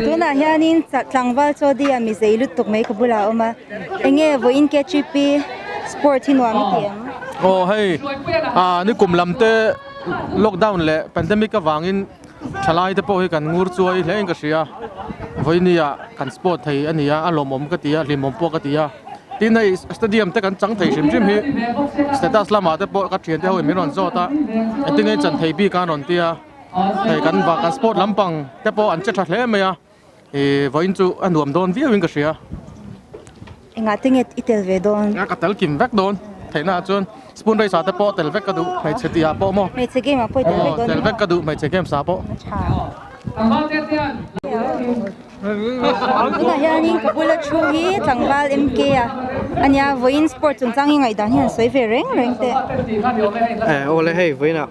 Tunah hianin tlangval chaw dia mi zei lutuk mai ka bulah a awm a, enge vawiin KGP sport hi nuam i ti em? Aw hei ah nikum lam te lockdown leh pandemic avangin thalai te pawh hi kan ngur chuai hle in ka hria, vawinia kan sport thei a ni a, a lawmawm ka ti a, hlimawm pawh ka ti a. Tin hei stadium te kan chang thei hrim hrim hi status lamah te pawh ka thiante ho in min rawn zawt a engtin nge chan thei bik a an rawn ti a hei kan va kan sport lampang te pawh an che tha hle mai a ih vawiin chu a nuam dawn viau in ka hria. Engah te nge i tel ve dawn? Ka tel kim vek dawn theihna ah chuan spoon race ah te pawh tel vek ka duh hmeichhe tih ah pawh maw Hmeichhe game ah pawh i tel vek dawn tel vek ka duh hmeichhe games ah pawh. Tunah hianin ka bula thu hi tlangval MK a ania vawiin sport chungchang hi ngaihdan hi an sawi ve reng reng teh. Eh awle hei vawiinah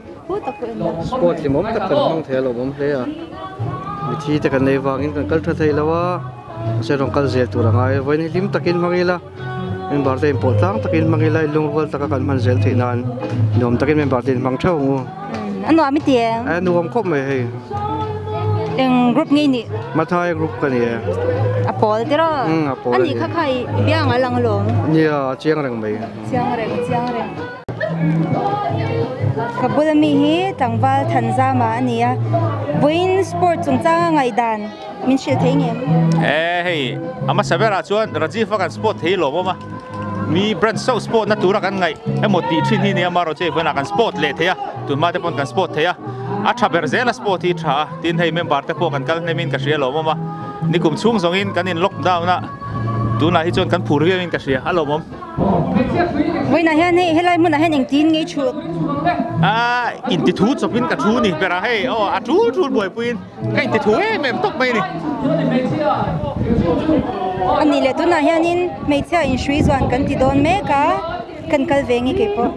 sport hlimawm tak kan hmang thei a lawmawm hle a mithi te kan nei vangin kan kal tha thei lo a mahse rawn kal zel tur a ngai a vawiin hi hlim takin hmang ila member te inpawh tlang takin hmang ila lungrual taka kan hman zel theih nan nuam takin member te inhmang theuh ang u. A nuam i ti em? A nuam khawp mai hei. Eng group nge i nih? Mathai group ka ni e. A pawl tiraw? Umm a pawl a ni. A nih kha kha i biang a lang alawm. Nia a chiang reng mai. Chiang reng chiang reng. Ka bula mi hi tlangval Thanzama a ni a. Vawiin sport chungchanga ngaihdan min hrilh thei ngem? E hei a hmasa berah chuan Rajiv a kan sport thei lawm awm a. Mi branch chauh sport na tura kan ngaih emaw tih thin hi nia marawh chu hei kan sport leh thei a tunhma te pawn kan sport thei a a tha ber zel a sport hi tha a tin hei member te pawh kan kal hnem in ka hria lawm awm a nikum chhung zawng in kan in lockdown a tunah hi chuan kan phur viau in ka hria a lawmawm. Vawiinah hian hei helai hmunah hian engtin nge i thu? Aaa inti thu chawp in ka thu ni ber a hei aw a tul tul buaipuiin. Ka inti thu em em tawp mai a ni. A nih leh tunah hianin hmeichhia inhrui zuan kan ti dawn mek a, kan kal ve nge kei pawh.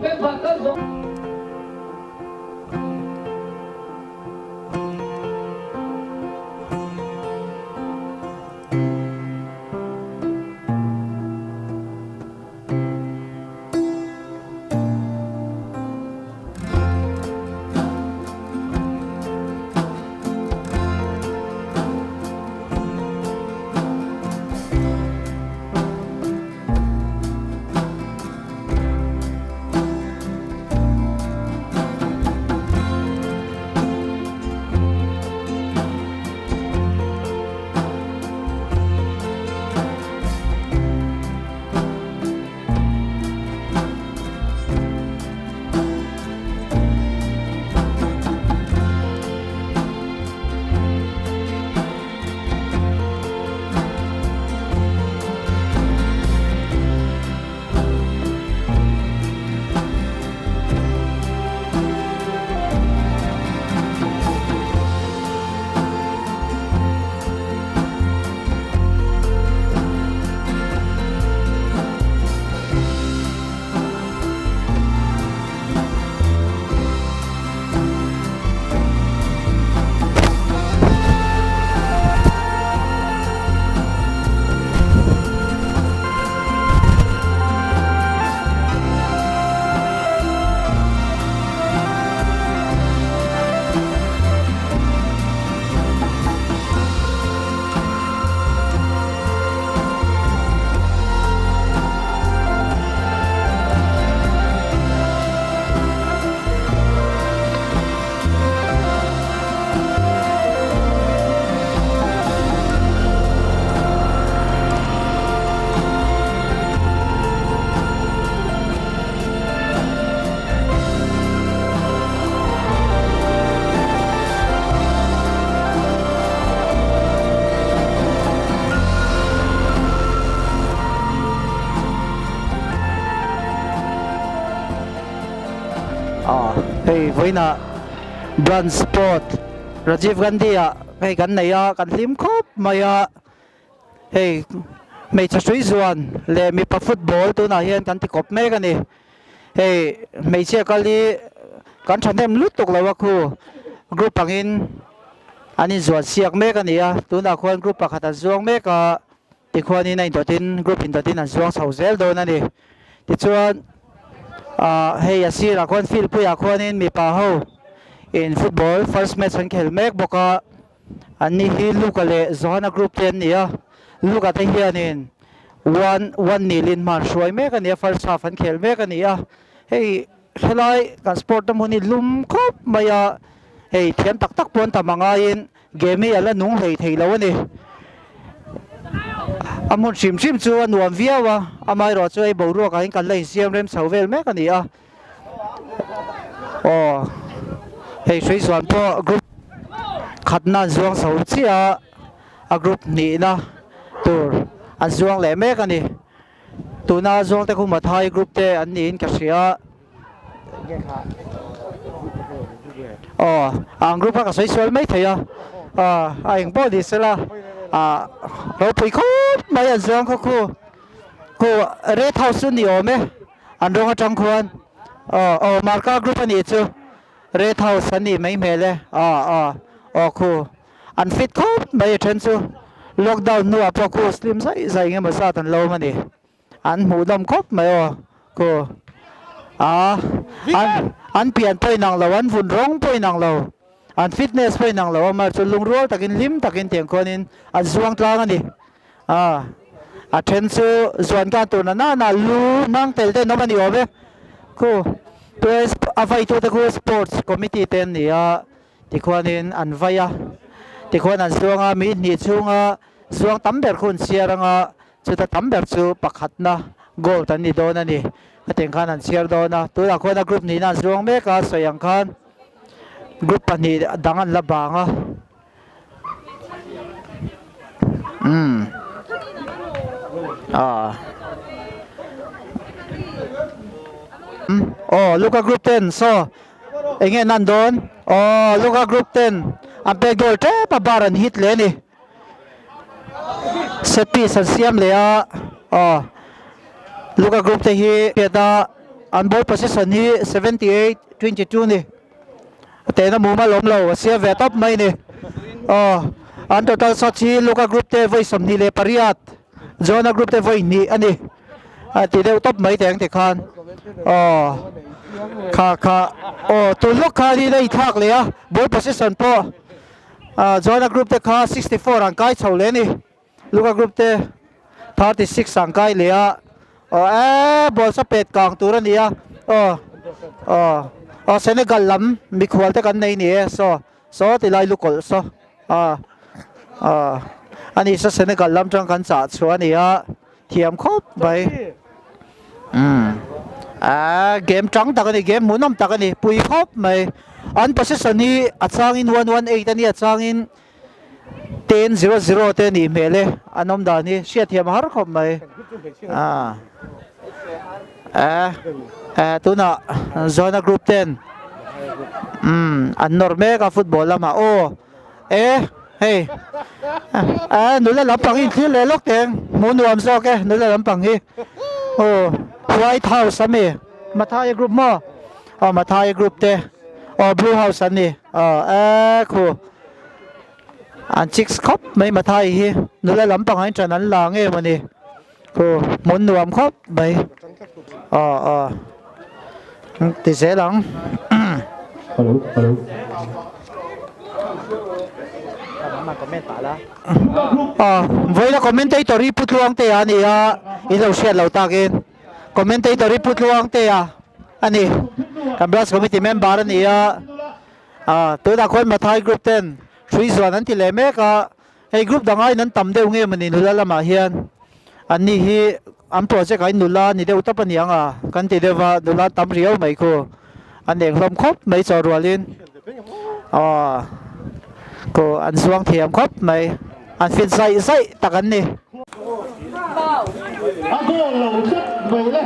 Hei vawiinah branch sport Rajiv Gandhi ah hei kan nei a kan hlim khawp mai a hei hmeichhe hrui zuan leh mipa football tunah hian kan ti kawp mek a ni. Hei hmeichhia kal hi kan thahnem lutuk lo a khu group angin an inzuan siak mek a ni a tunah khuan group pakhat an zuang mek a tikhuanin a indawtin group indawtin an zuang chho zel dawn a ni tichuan ah hei a sirah khuan field puiah khuanin mipa ho. In football first match an khel mek bawk a, an ni hi Luka leh Johana group te an ni a, Luka te hianin one one nilin hma an hruai mek a ni a, first half an khel mek a ni a, hei helai kan sport na hmun hi lum khawp mai a, hei thiam tak tak pawh an tam angaiin game hi a la nung hlei thei lo a ni. A hmun hrim hrim chu a nuam viau a, amaherawh chu hei boruakah hian kan la insiam rem chho vel mek a ni a. Aw hei Hruizuan pawh group khatna an zuang chho chiah a, a group hnihna tur an zuang leh mek a ni. Tuna zuang te khu Mathai group te an niin ka hria. Aw ang group kha ka sawi sual mai thei a, a eng pawh ni sela ah ropui khawp mai an zuang khaw khu, khu red house chu ni awm e. An rawng atang khuan aw aw Marka group a nih chu Red House an nih mai hmel e aw aw aw khu an fit khawp mai a then chu lockdown hnuah pawh khu slim zaih zaih eng emaw zat an lo awm a ni an hmuh nawm khawp mai aw khu a an an pian pawh inang lo an vun rawng pawh inang lo an fitness pawh inang lo a chu lungrual takin hlim takin tiang khuanin an zuang tlang a ni. A a then chu zuan khan tur na nana lu hmang tel te an awm a ni awm e khu tue a vai tu te khu sports committee te an ni a tikhuanin an vai a tikhuan an zuang a mi hnih chhunga zuang tam ber khu an chhiar anga chuta tam ber chu pakhatna gold an ni dawn a ni hetiang khan an chhiar dawn a tunah khuan a group nihna an zuang mek a sawi ang khan group pahnih dang an la bang a. Umm ah umm aw Luka group ten saw eng nge nan dawn aw Luka group ten an pek goal tep a bar an hit leh a ni set piece an siam leh a aw Luka group te hi hriat a an ball position hi 78 22 a ni. A tehna mumal awm lo a siam ve tawp mai ni. Aw an total shot hi Luka group te vawi 28 Jona group te vawi hnih a ni. A ti deuh tawp mai teng tikhan aw kha kha aw tun lawk khan in a inthlak leh a ball position pawh Jona group te kha 64 an kai chho leh a ni. Luka group te 36 ang kai leh a aw eee ball saw pet kang tur a ni a aw aw aw Senegal lam mikhual te kan nei ni e saw saw ti lai lukawlh saw a aw a ni saw Senegal lam tang kan chah chhuah a ni a thiam khawp mai umm aaa game tang tak a ni game hmuhnawm tak a ni pui khawp mai an position hi a changin 118 a ni a changin. 10:00 te nih hmel e an awm dan hi hriatthiam a har khawp mai ah eh eh tunah Zona group ten umm an nawr mek a football lamah aw eh hei eh nula lampang hi inthlir leh lawk teng hmuh nuam zawk e nula lampang hi aw white house ami Mathai group maw aw Mathai group te aw blue house an ni aw eh khu. An chicks khawp mai Mathai hi nula lampangah hian ṭan an la nge mawni khu hmun nuam khawp mai aw aw ti zel ang. Aw vawiina commentator hi Pu Tluangtea a ni a in lo hriat lo takin commentator hi Pu Tluangtea a ni kan branch committee member a ni a. Ah tunah khuan Mathai group ten hrui zuan an ti leh mek a, hei group dang aiin an tam deuh nge mawni nula lamah hian an ni hi an project ah hian nula ni deuh tawp a niang a kan ti deuh va nula an tam riau mai khu an eng hlawm khawp mai chaw rualin aw khu an zuang thiam khawp mai an fit zaih zaih tak an ni. A goal lo tlat mai le,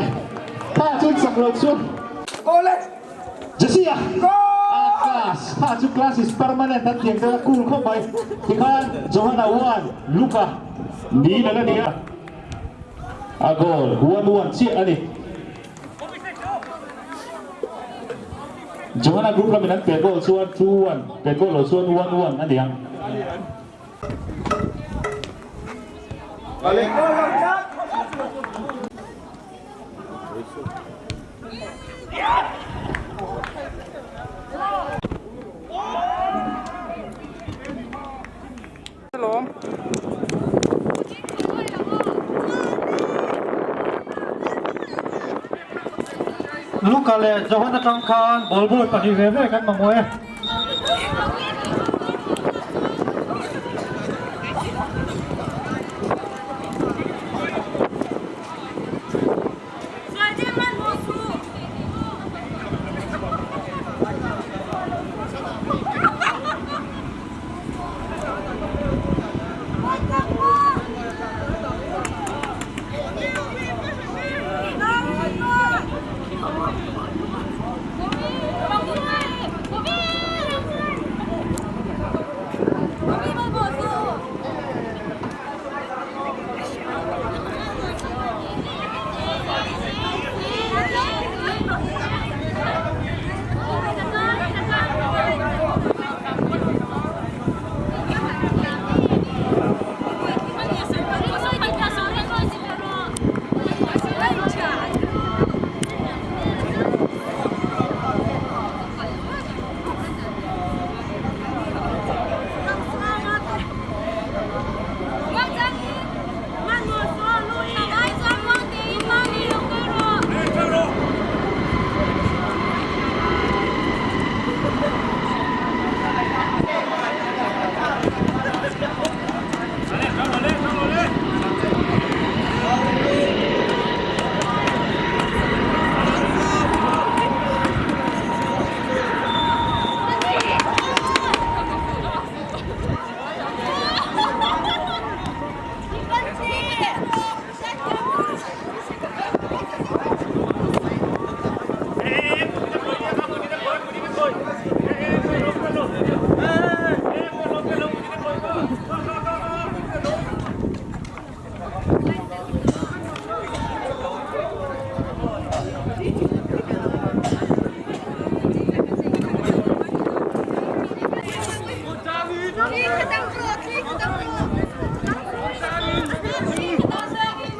kha chu chak lo chu. Jesse-a a class kha chu class is permanent an tiang deuh a cool khawp mai tikhan Johana one Luka ni la la ni a a goal 1-1 chiah a ni Johana group lamin an pe goal chuan 2-1 pe goal lo chuan 1-1 a ni ang. alawm. Luka leh Johan atang khan ball boy pahnih ve ve kan mamawh e.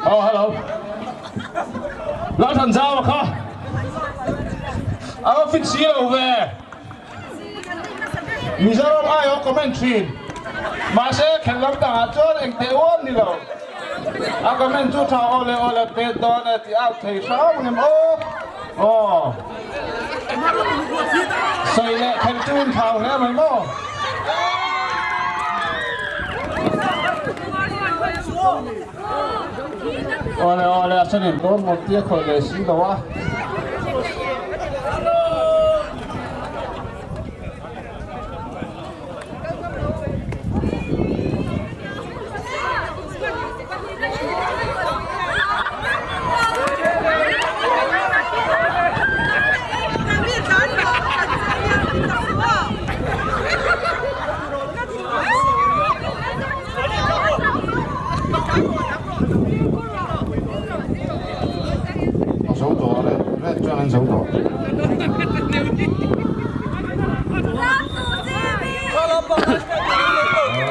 Oh hello. Lalthanzau kha a va fit si lo ve. Mizoram aiawh comment thin. Mahse khelh lam dangah chuan eng teh ual ni lo. A comment chu tha aw le aw le pet dawn e tih out thei hram ang em aw. Aw. Sawi leh khelh chu in thau hle mai maw. Awle awle a sanin dawn maw tia khawih leh si lo a. A zo tawh a red red chuan an zo tawh.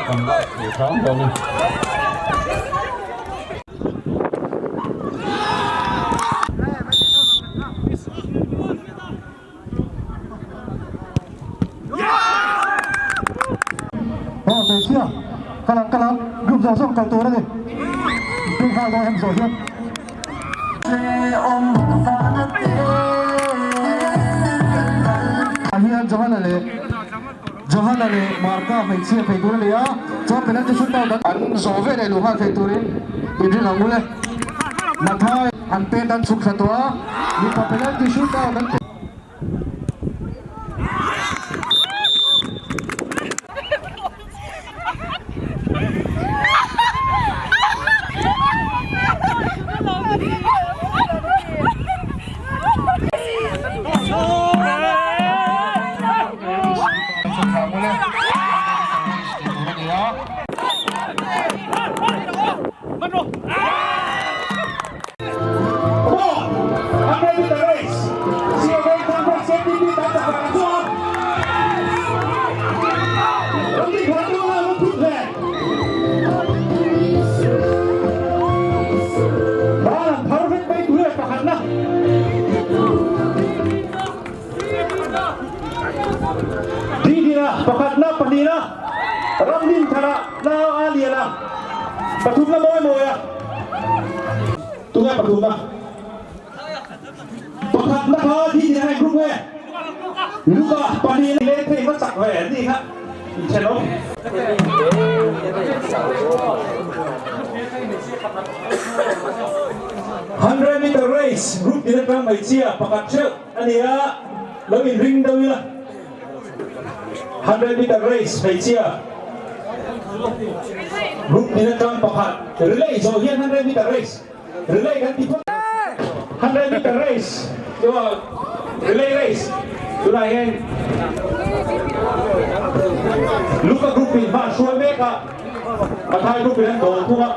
Kan lak thei hram dawn a ni. Aw hmeichhia kal ang kal ang group zawng zawng kal tur a ni beng nghal dawn hem zawh hian. Ah hian Johana leh Johana leh Marka hmeichhia phei tur a ni a chuan penalty shootout an an zawh ve leh luh nghal thei turin inring ang ule Mathai an pen an chhuk thla tawh a mipa penalty shootout an pe. Didina pakhatna pahnihna Ramdinthara nau an. Liana, pathumna mawi mawi a. Tunge pathumna? Pakhatna kha Didi a group nge? Luka pahnih leng phei va chak ve an nih kha inthenawm. Hundred meter race group tin atang hmeichhia pakhat theuh a ni a, lo inring deuh ila. Hundred meter race hmeichhia group tin atang pakhat relay zawh hian hundred meter race relay kan ti phawt. Hundred meter race chuan relay race tunah hian Luka group in hma an hruai mek a, Mathai group in an dawl thung a.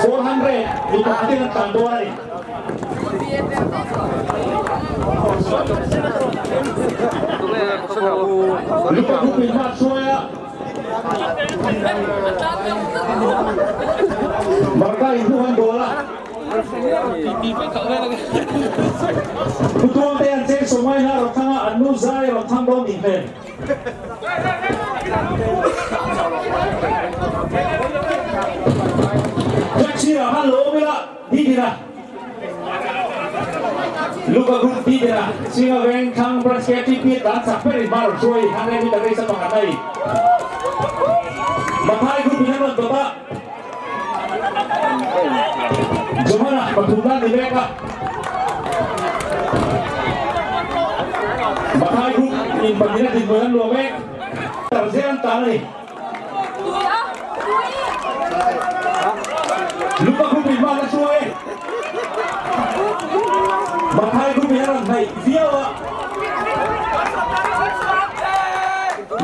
400 mi pakhat in an tlan dawn a ni. Luka group in hma an hruai a. Marka in hnu an dawl a. Thutuang te an cheng sawmngai hla rawn thlang a, an nu zai rawn thlang dawn nih hmel. Taxi ah khan lo awm ila Didin a Luka group Didin a Singa veng thlang branch KTP a tlan chak ber in hma rawn hruai 100 meter race a pakhat a ni. Mathai group in an rawn dawt a Johana pathum nan ni mek a. Mathai group in pahnih a dinhmun an luah mek. Tarzel an tan a ni. Luka group in hman a hruai e. Mathai group in a rawn hnaih viau a.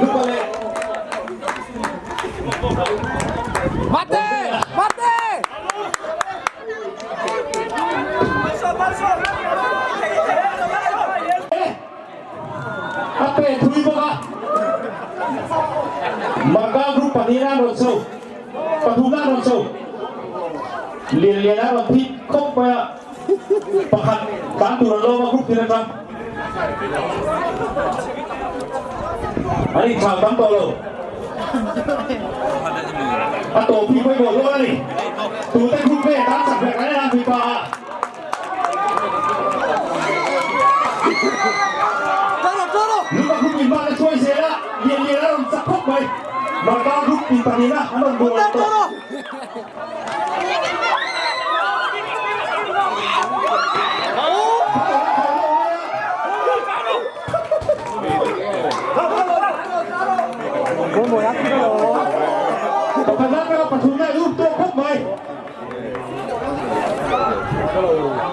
Luka leh. Mate! Mate! A pe thui bawk a, Marka group pahnih an rawn chho, pathum an rawn chho. Lian lian a rawn thit khawp mai a, pakhat tan tur an lawm a group tin atang. An inchhang tam tawh lo. A tawp hi pawimawh dawn a ni. Tute group nge tan chak ber kan en ang mipa ah. Luka group in hman a hruai zel a, lian lian a rawn chak khawp mai. Marka group in pahnihna an rawn bual tawh. Pathumna lut tawk khawp mai.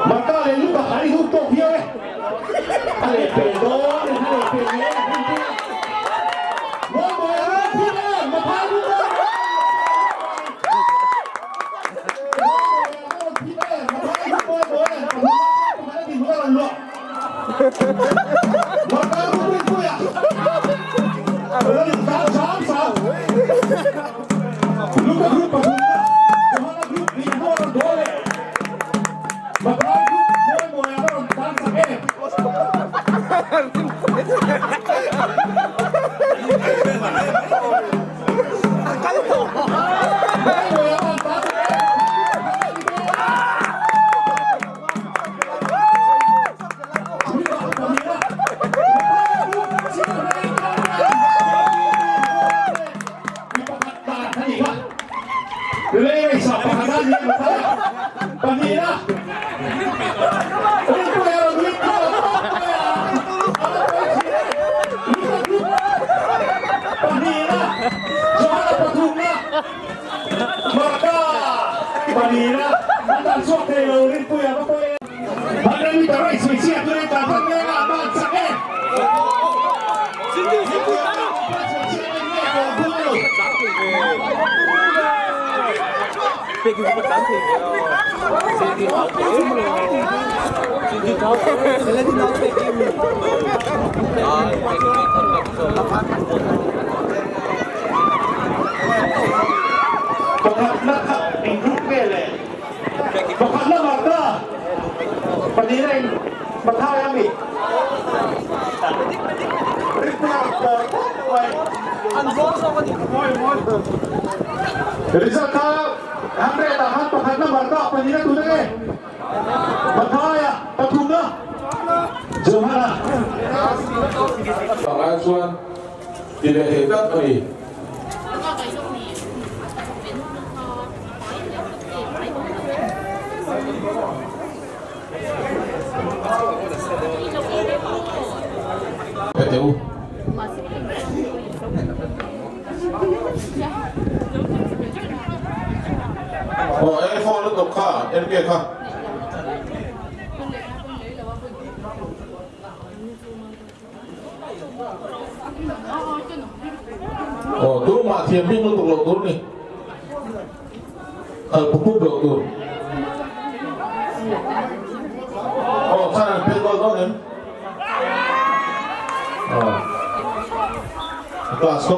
Marka leh Luka an inhuk tawk viau e. A leh pel dawn, a leh pel leh a hun pui a. Mawi mawi a rawn phut e, Mathai Luka. Mawi mawi a rawn phut e, Mathai Luka mawi mawi a pathumna pakhat a dinhmun a rawn luah. Marka Luka pui a. Rawn inzau sam sam. Luka group pathumna, Johana group nih hnu a rawn dawl leh. Mathai group mawi mawi a va rawn tan sak em? Mawi mawi a va rawn tan sak em? Mi pakhat dan a ni kha. Relay race ah pakhat a ni a Mathai a pahnih a. Rinpuia rawn win kha a tawp mai a. A la pawi thin e. Luka group pahnih a, Johana pathum a, Marka pahnih a. An dan chhuak thei lo Rinpuia va pawi e. 100 meter race hmeichhia turin tlan tan mek a, a ban chak e. Pakhatna kha eng group nge le? Pakhatna Martha, pahnihna in Mathai a mi. Rinpuia rawn pawr khawp mai. Result kha 100 ah khan pakhatna Marka pahnihna tuna nge? Mathaia pathumna Johana. Pangai chuan ti leh thei tlat a ni. Pe teh u. Aw en phone lutuk kha NK kha. Aw tumah thiam bik lutuk loh tur ni. Kal pup pup loh tur. Aw khan an pet goal dawn em? Aw. Class ko.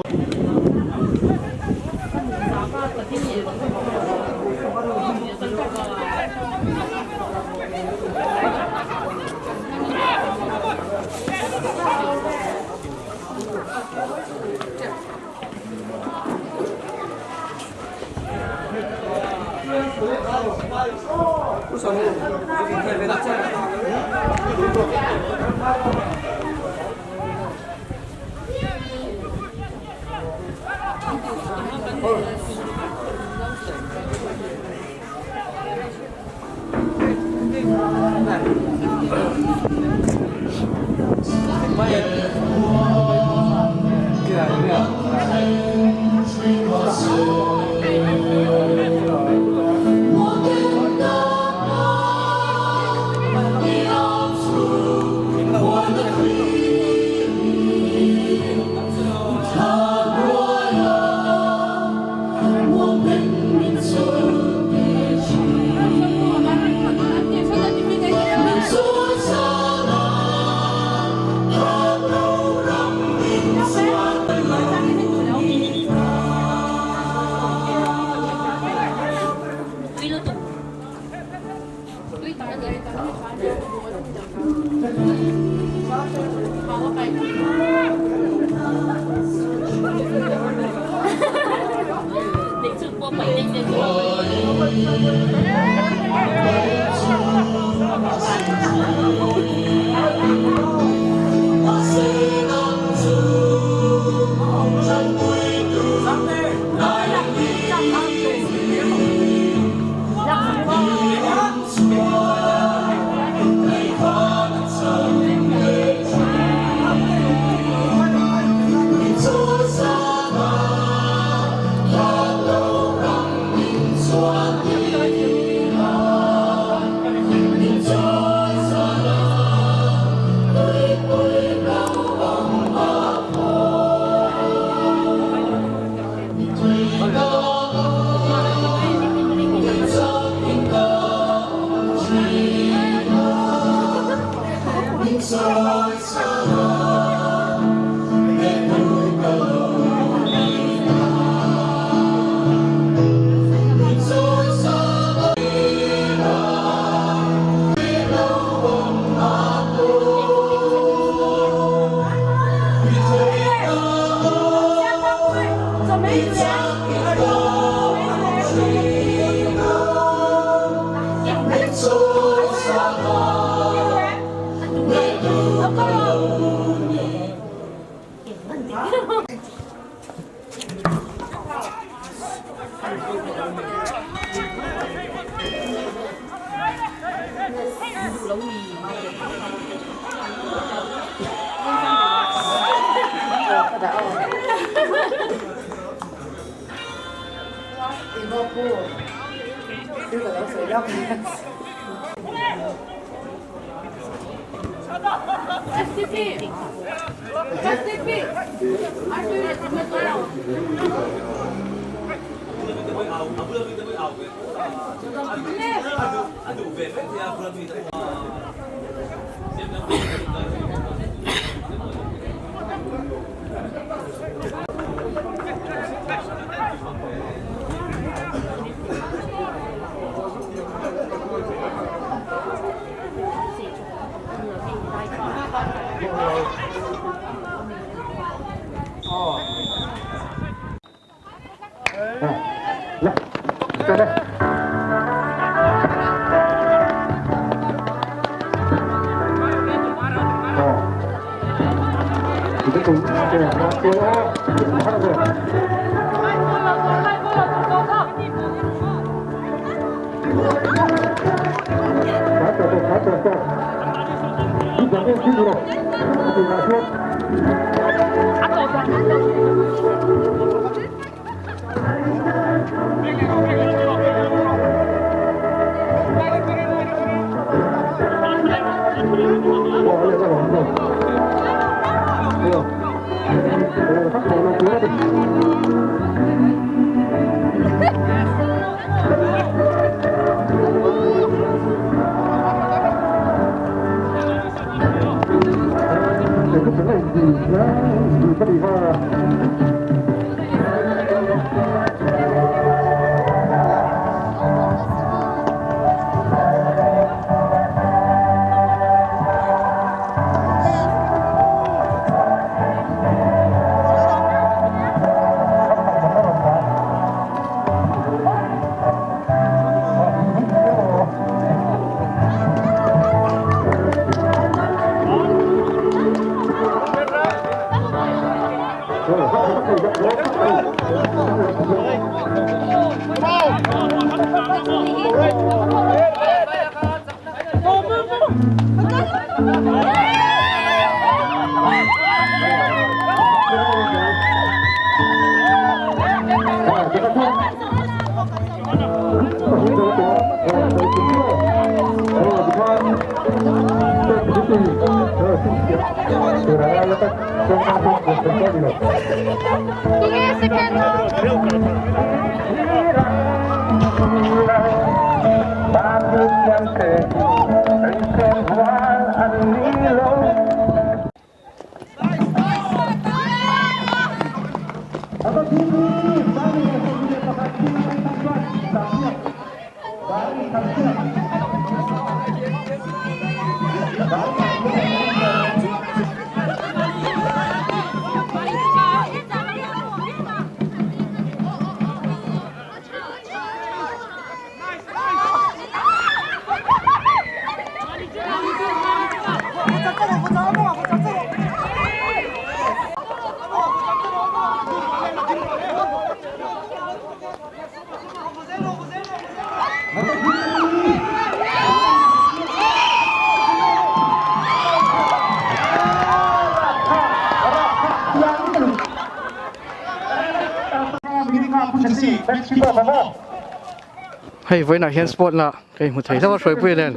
Hei vawiinah hian sport lah ka inhmu thei hlauh a hruaipui nen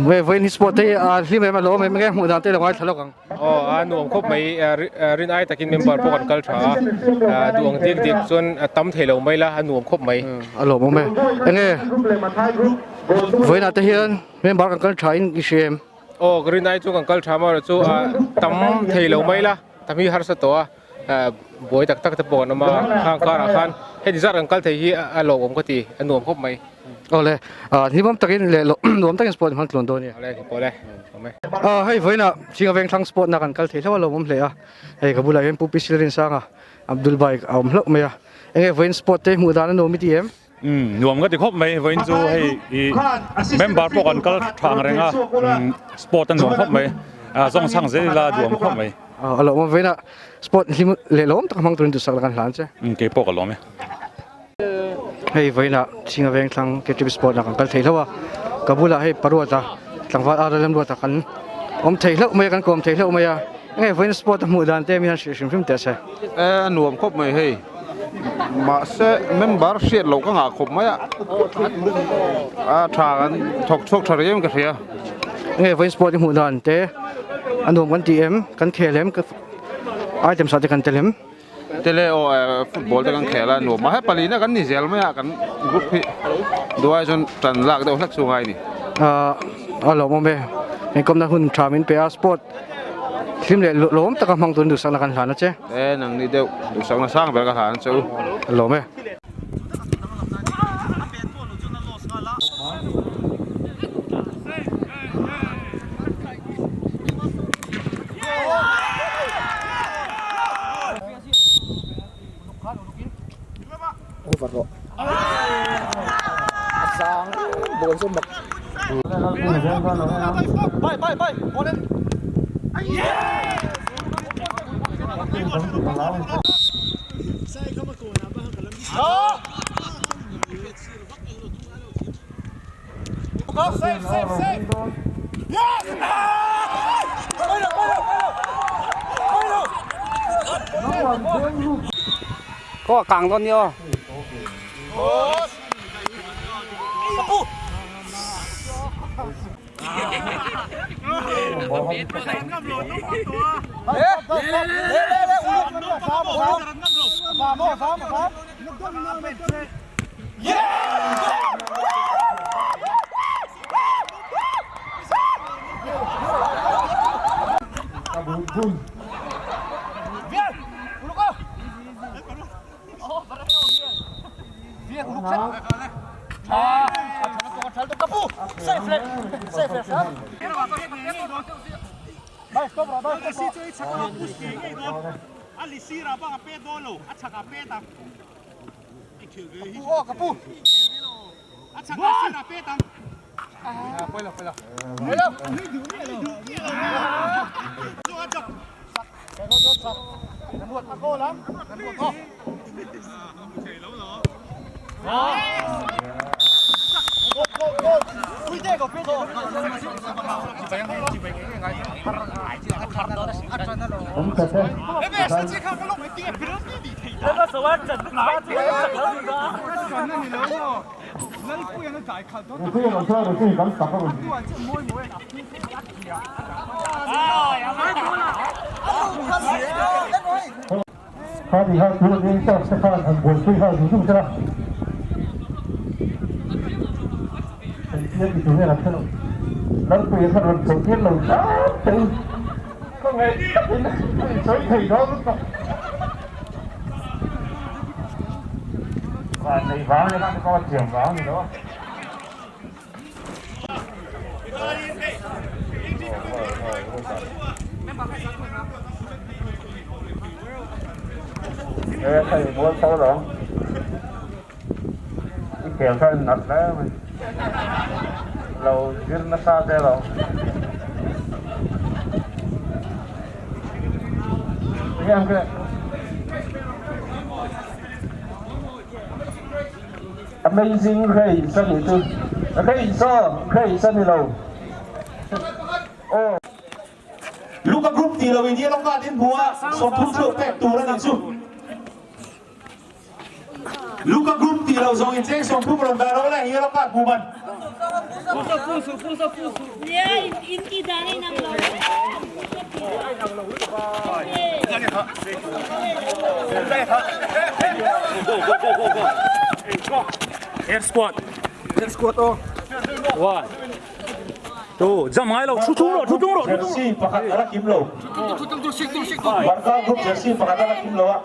hei vawiin hi sport te hi a hlim em a lawm em enge hmuh dan te lo ngaithla lawk ang. Aw a nuam khawp mai rin ai takin member pawh kan kal tha a duh ang diak diak chuan a tam thei lo mai la a nuam khawp mai. A lawmawm e enge vawiinah te hian member kan kal tha in i hria em? Aw rin ai chu kan kal tha amaherawhchu chu a tam thei lo mai la tam hi harsa tawh a. Buai tak tak te pawh an awm a, khang karah khan heti zat kan kal thei hi a lawmawm ka ti, a nuam khawp mai. Awle, hlimawm takin leh nuam takin sport hman tluan dawn nia. Awle, awle, awm e. Hei vawiinah Chinga Vengthlang sport na kan kal thei hlauh a lawmawm hle a, hei ka bulah hian Pu Pi Silrinsanga Abdul Bhai a awm hlauh mai a, enge vawiin sport te hmuh dan a nuam i ti em? Nuam ka ti khawp mai, vawiin chu hei i member pawh kan kal tha ang reng a, sport a nuam khawp mai, zawng chhang zel ila duam khawp mai. A lawm a, vawiinah sport hlim leh lawm tak hmang turin duhsak la kan hlan che. Kei pawh ka lawm e. Hei vawiinah Chhinga Vengthlang KTP sport ah kan kal thei hlauh a, ka bulah hei Paruata tlangval Ara Lemruata kan awm thei hlauh mai a, kan kawm thei hlauh mai a, enge vawiin sport a hmuh dan te min han hrilh hrim hrim teh se. A nuam khawp mai hei. Mahse member hriat loh ka ngah khawp mai a, a tha kan thawk chhuak tha rih em ka hria. Nge vawiin sport i hmuh dan te a nuam kan ti em, kan khel em, item sah te kan tel em? Tele aw football te kan khel a nuam a, he palina kan ni zel mai a kan group hi duai chuan tan lak deuh hlek chu ngai ni. A lawmawm e, inkawmna hun tha min pe a sport hlim leh lawm taka hmang turin duhsakna kan hlan a che. E nang ni deuh duhsakna sang ber ka hlan a che u. A lawm e. Khaw a kang dawn ni aw. Amazing Grace a nih chu Grace aw Grace a ni lo aw. Luka group tih loin yellow card in hmu a, 30 theuh pek tur a nih chu. Luka group tih lo zawng in cheng 30 rawn dah lo le yellow card hmu man. Air squad. Air squad aw. One. Two. Jam ngai lo. Thu tung rawh, thu tung rawh. Jersey pakhat a la kim lo. Barca group jersey pakhat a la kim lo a.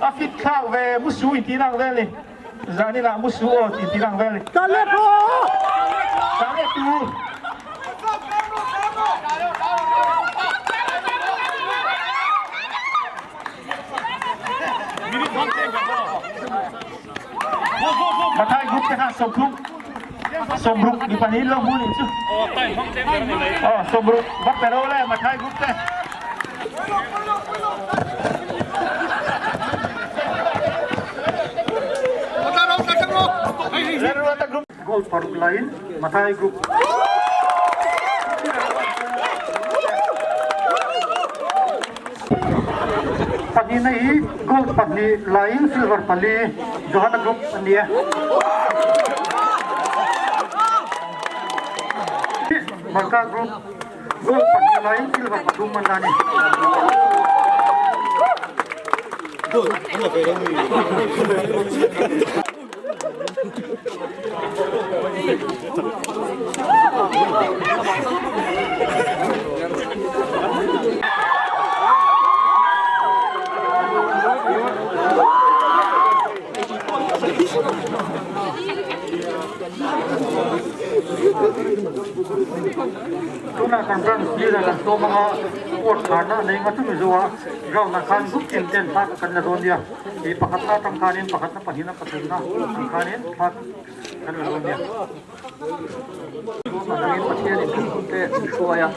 A fit thlak ve musu inti lang vel ni zanin ah musu aw inti lang vel ni Tang leh tu. Mathai group te khan 30 60 ni pahnih lo hmu nih chu. Aw 60 vak pe lo le Mathai group te. Gold paruk lain Mathai group. Pahnihna hi gold pahnih lain silver pali. Johana Group an ni e. Marka Group gold pahnih laiin silver pathum an la a ni. Tunah kan branch leader kan sawm anga court kharna a nei nga chumi zawhah ground ah khan group tin ten thla kan la dawn nia. Ih pakhatna atang khanin pakhatna pahnihna pathumna ang khanin thla kan la dawn nia. Atangin Pathianin kan hunte min hruai a,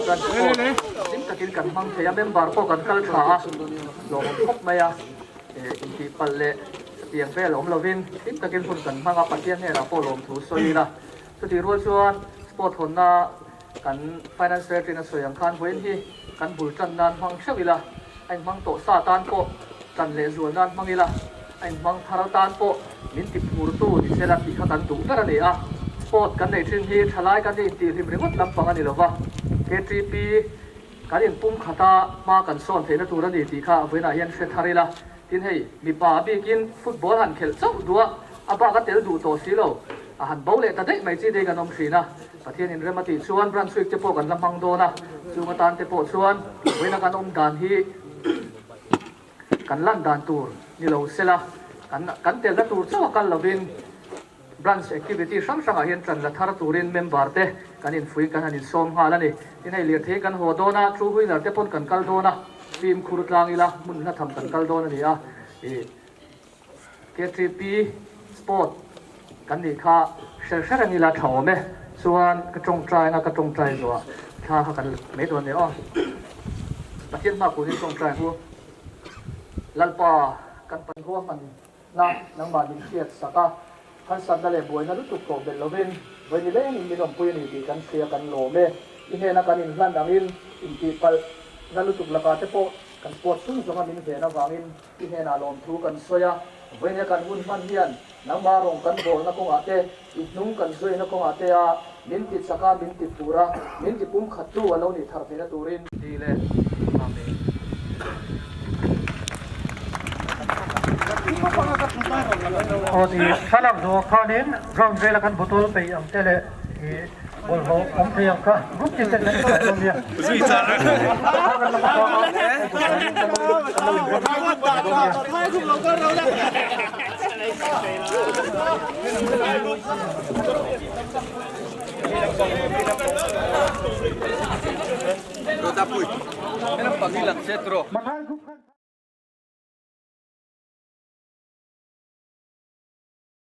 branch pawh hlim takin kan hmang thei a, member pawh kan kal tha a, lawmawm khawp mai a, intihpalh leh chutiang vel awm lovin hlim takin hun kan hmang a, Pathian hnenah pawh lawmthu sawi ila. Chutih rual chuan sport hawnna kan Finance Secretary-in a sawi ang khan vawiin hi kan bul tan nan hmang theuh ila, a inhmang tawh sa tan pawh tan leh zual nan hmang ila, a inhmang thar tan pawh min ti phurtu ni sela tih kha kan duh ber a ni a. Sport kan neih thin hi thalai kan intihhlim ringawt lampang a ni lova, KTP kan inpum khata hma kan sawn theihna tur a ni tih kha vawiinah hian hre thar ila. Tin hei, mipa a bikin football han khelh chauh duh a, a bak a tel duh tawh si lo. A han bo leh ta daih mai chi te kan awm thin a, Pathian inrem a tih chuan branch week te pawh kan la hmang dawn a, chung atan te pawh chuan vawiina kan awm dan hi kan lan dan tur ni lo sela, kan kan telna tur chauh a kal lovin branch activity hrang hrangah hian tan la thar turin member te kan infuiin kan han insawm nghal a ni. Tin hei lirthei kan haw dawn a, two wheeler te pawn kan kal dawn a, fimkhur tlang ila hmun hla tham kan kal dawn a ni a, ih. KTP sport kan nih kha hre hre reng ila tha awm e. Chuan ka tawngtai anga ka tawngtai zuah thla kha kan mai dawn nia aw. Pathian hma kunin tawngtai ang u. Lalpa kan pan ruahman na nangmah min hriat sak a, harsatna leh buaina lutuk tawh belh lovin vawi ni lengin min awmpui a ni tih kan hria kan lawm e. I hnena kan inhlan angin intihpalh na lutuk lakah te pawh kan sport chung zawnga min ven avangin I hnenah lawmthu kan sawi a, vawinia kan hun hman hian nangmah rawng kan bawlna kawngah te, i hnung kan zuaina kawngah te a min ti chak a, min ti phur a, min ti pum khattu a lo nih thar theihna turin. Ti leh Amen. Aw ti thlalak zawh khanin ground vela kan bottle peih ang te leh i Bawlhhlawh awm thei ang kha group tin ten kan inkai dawn nia.